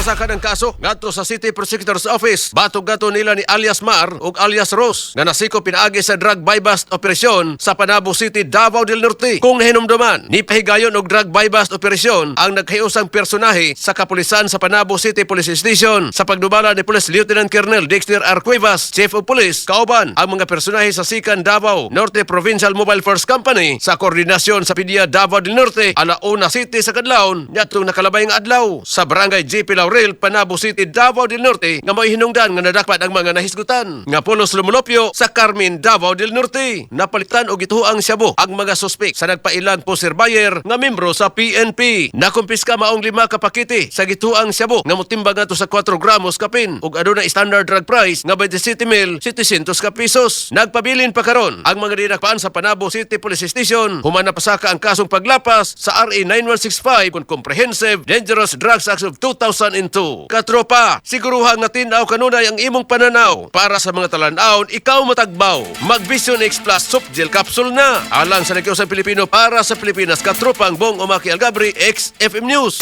Napasaka ng kaso ngadto sa City Prosecutor's Office batog gato nila ni alias Mar ug alias Rose nga nasiko pinaagi sa drug buy-bust operasyon sa Panabo City, Davao del Norte. Kung nahinumduman, ni pahigayon og drug buy-bust operasyon ang nagkahiusang personahe sa kapulisan sa Panabo City Police Station sa pagdubala ni Police Lieutenant Colonel Dexter R. Cuevas, Chief of Police, kauban ang mga personahe sa Sikan Davao Norte Provincial Mobile Force Company sa koordinasyon sa PDEA Davao del Norte, Alauna City sa kadlawon niadtong nakalabay nga adlaw sa Barangay JP Laurel, Panabo City, Davao del Norte nga may hinungdan nga nadakpan ang mga nahisgutan nga pulos lumulupyo sa Carmen, Davao del Norte. Napalitan og gituoang shabu ang mga suspek sa nagpailang poseur buyer nga membro sa PNP. Nakumpiska maong 5 ka pakete sa gituoang shabu nga motimbang ngadto sa 4 gramos kapin ug aduna standard drug price nga 27,700 ka pesos. Nagpabilin pa karon ang mga dinakpaan sa Panabo City Police Station human napasaka ang kasong paglapas sa RA 9165 kon Comprehensive Dangerous Drugs Act of 2002. Katropa, siguruha nga tin-aw kanunay ang imong pananaw para sa mga talan-awon ikaw matagbaw. Mag Vision X Plus Soft Gel Capsule na. Alang sa nagkiusang Pilipino para sa Pilipinas, katropang Bong Umaki Algabri, XFM News.